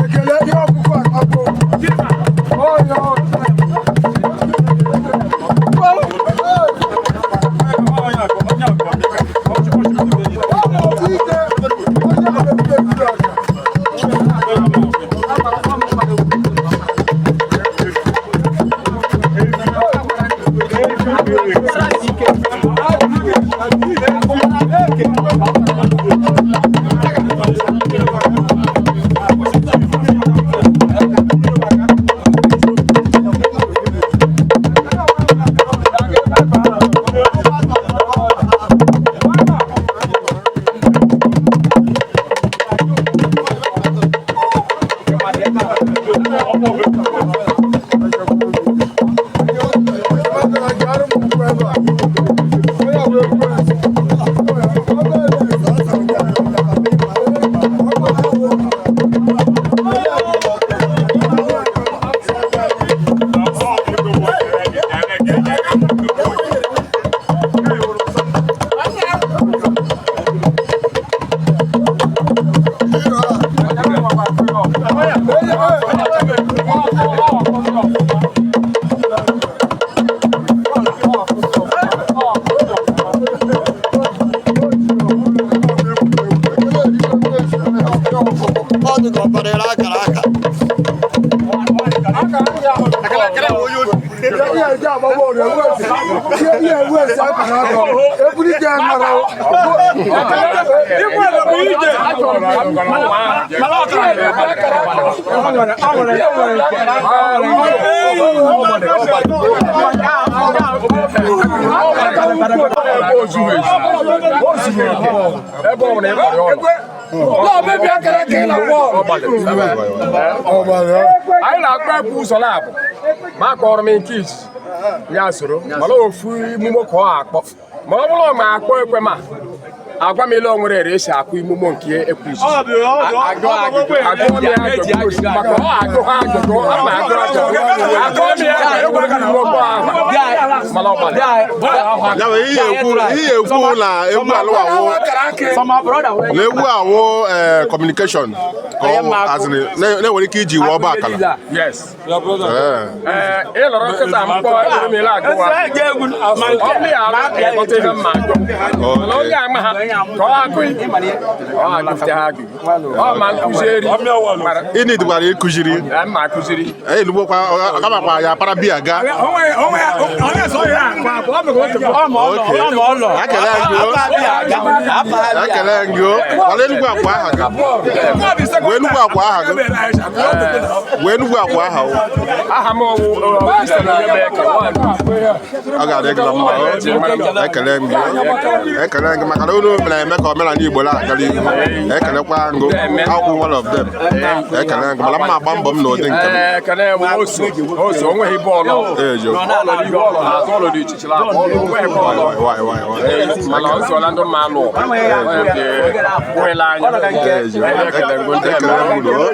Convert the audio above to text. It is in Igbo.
Ekele ihe ọkụkọ a bụ onye Ọ dị ka ọ kparịrị akara aka. Ihe eji agba bọọlụ ihe ewu esi akara aka ebulite ya mara. Ebe ọ bụla ị kpọrọ ya ụlọ. Mebi akara aka ị na bọọlụ. Anyị na-akpọ ekwe ụzọ na-abụ ma akpọrọ m nke izizi ya soro mana ofu imume ka ọ akpọ, ma ọ bụrụ ma akpọ ekwe ma agwa m ile o nwere ere esi akụ imume nke ekwe izizi. Agụọ m ya ajụjụ maka ọ agụ ha ajụjụ ama agụ ajụjụ agụọ m ya ekwe imume ọgbọ ahụ mana ọ gbalị. Ya bụ ihe ekwu, ihe ekwu na egwu alụwawo na egwu awụ communication ka ọ wụ, as in, na-enwere ike iji wee ọba akala. Yes. Ee. Ee, ị lọrọ nkịta mkpọ erumile agụwa ọ bụ ya ara ịghọta ihe mma agụ, mana onye ama ha ka ọ agụ ọ agụfute ha agụ ọ ma nkụzieri mara. Ị nidkwara ịkụziri. Ya mma akụziri. Elugbokwa akamakwa ya para biya ga. Okay. Ekele gị o. Ekele gị o. Wala Enugwu akwa aha gị. Wee Enugwu akwa aha gị. Wee Enugwu akwa aha o. Aha m ọwụ Kristian Onyebeke. Ọ ga-adị gị na mma o. Ekele m gị o. Ekele gị maka na unu na-eme ka omenala Igbo na-agara ihu. Ekelekwa ngụ. Akwụ one of them. Ekele gị mana mma agba mbọ m n'ụdị nke m. Ee, ekele bụ oso oso onweghị bọọlụ. Ejo. Bọọlụ n'ihu, bọọlụ n'azụ, bọọlụ dị iche iche na bọọlụ onweghị bọọlụ. Why, why, why? Mana o so na ndị mma alụ hụela anya. Ejo. Ekele ngụ ndị Ekele m unu o.